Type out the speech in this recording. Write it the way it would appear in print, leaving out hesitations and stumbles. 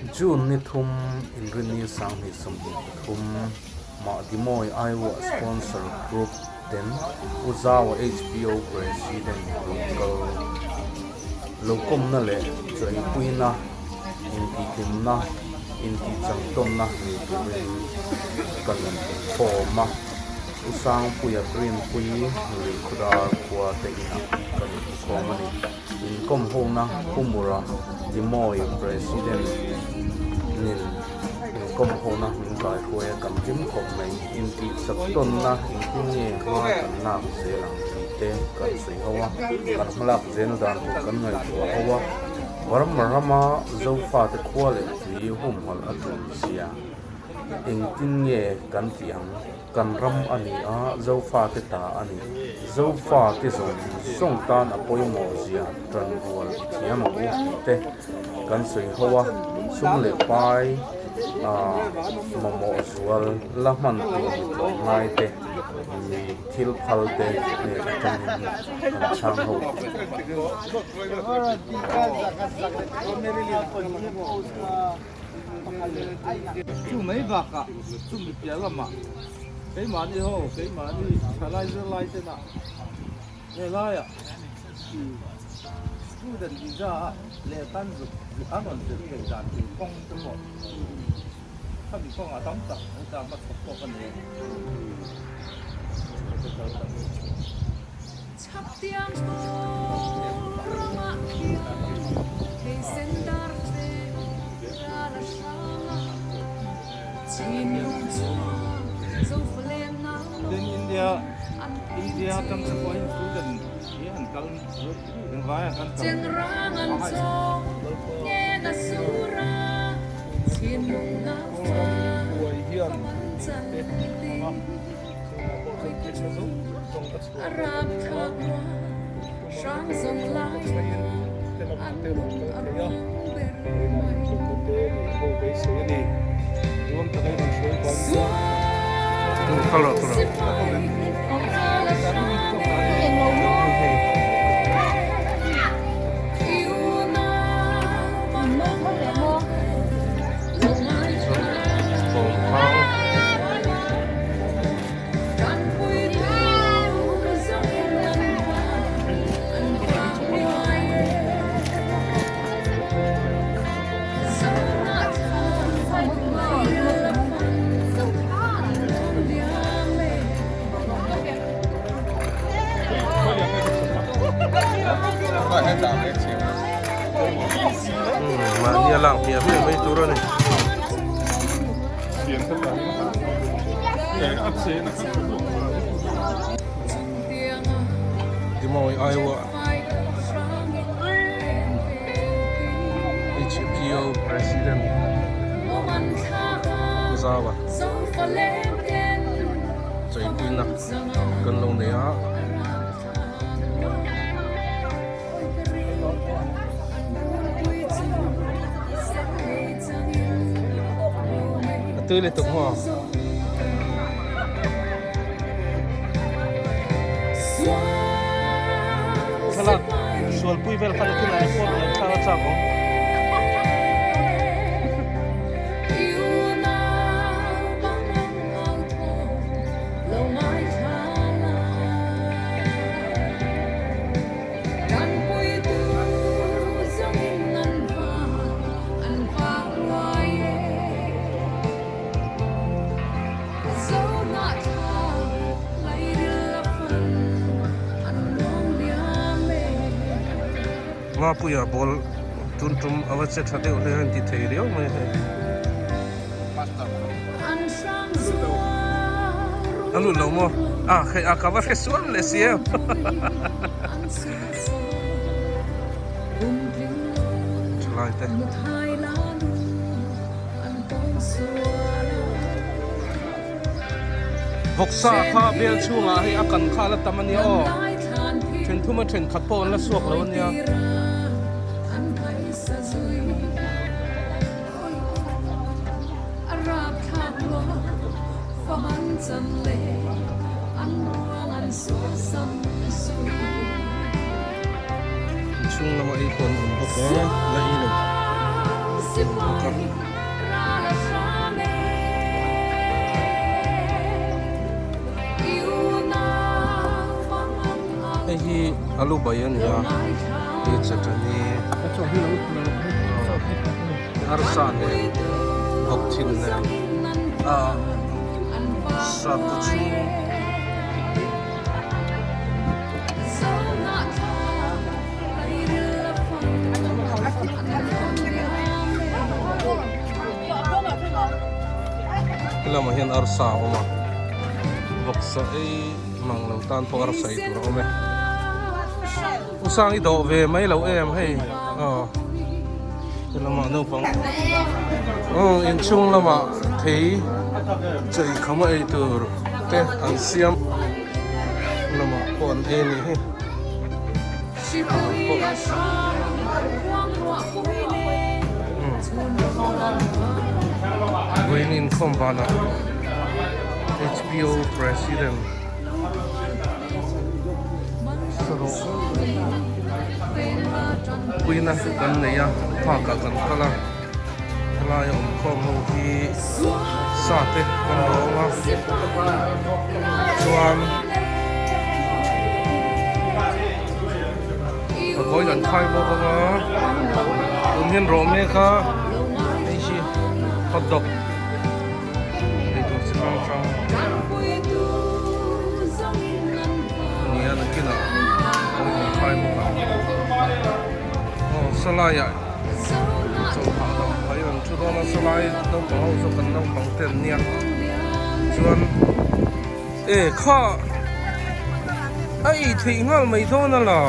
June ni thum Inrinni 2023 Mahdimawi Aiwa Sponsor Group ten U Zaua HPO President rawn kal lo kawmna leh chawipuina intihhlimna intihchangtawnna nei turin kan khawm a. U Sangpuia Rinpui Luikhudar khua te inah kan inkhawm a ni. Inkawm hona Pu Mura Dimawi President nin inkawm hona min kaihruai a kan hlim khawp mai. Intihchak tawnna engtin nge hma kan lak zel ang tih te kan sawi ho a, kan hmalak zel dan tur kan ngaihtuah ho a. Burma rama Zofate khua leh tui humhalh a tul zia engtin nge kan tih ang? Kan ram a ni a, Zofate ta a ni. Zofate zawng zawng tan a pawimawh zia tan rual i thiam ang u tih te kan sawi ho a, sum leh pai mamawh zual la hman tur mi tlawm ngai te, mi thil phal te hnen atangin kan chhang ho. Chu mai bakah chu mi piah lamah keimahni ho keimahni thalai zirlai tena helaiah student visa a lehkhan zuk an rawn zir theih dan tur kawng te pawh khami kawngah tam tak an tan hmachhawp pawh ka nei a ni. Tin India India atang te pawhin student hi an kal engvai ah kan kal Buai hian te hmanga chungah pawh chuan pawisa zawng zawng a chhuah Mahni a lak hmiah hmiah mai tur a ni. Dimawi Iowa HPO President Zawa Chaipuina kan lo nei a. A tui leh tuk maw? Thlalak sualpui vel khan a thil a report leh thlalak a chak awm. Mapuia ball tun tum a va che tha deuh hle a inti thei riau mai hei. A lut lo maw? A hei a ka va hre sual leh si em. Thalai te. Vawksa kha bel chhungah hei a kan kha a la tam a nia aw. Then thuma thenkhat pawh an la suak lo a nia. Inchhung lama ei pawh an awm bawk a, la ei lo. awm bawk a. Hei hi alu bai a ni a hei chutney arsa nen bawk thin nen a sap te chhung. Helamah hian arsa a awm a vawksa ei mang lo tan pawh arsa ei tur a awm e u sang i dawh ve mai lo em hei aw helamah naupang aw inchhung lamah thei chei kham a ei tur te an siam lamah pawh an ei a nih hi. Vawiin inkhawm vanah HPO President sarawh puina kan nei a park ah kan kal a helai a awm khawm ho hi sa te kan rawng a chuan a kawi kan khai bawk ang a tun hian rawh mek a hei hi hot dog ei tur chi hrang hrang a ni a nakinah kawi kan khai bawk ang aw sawlaiah chawlhah dam phah in an thu dawn a sawlai naupang ho chu kan naupang te an nia chuan. E kha a ei theih nghal mai dawn a lo.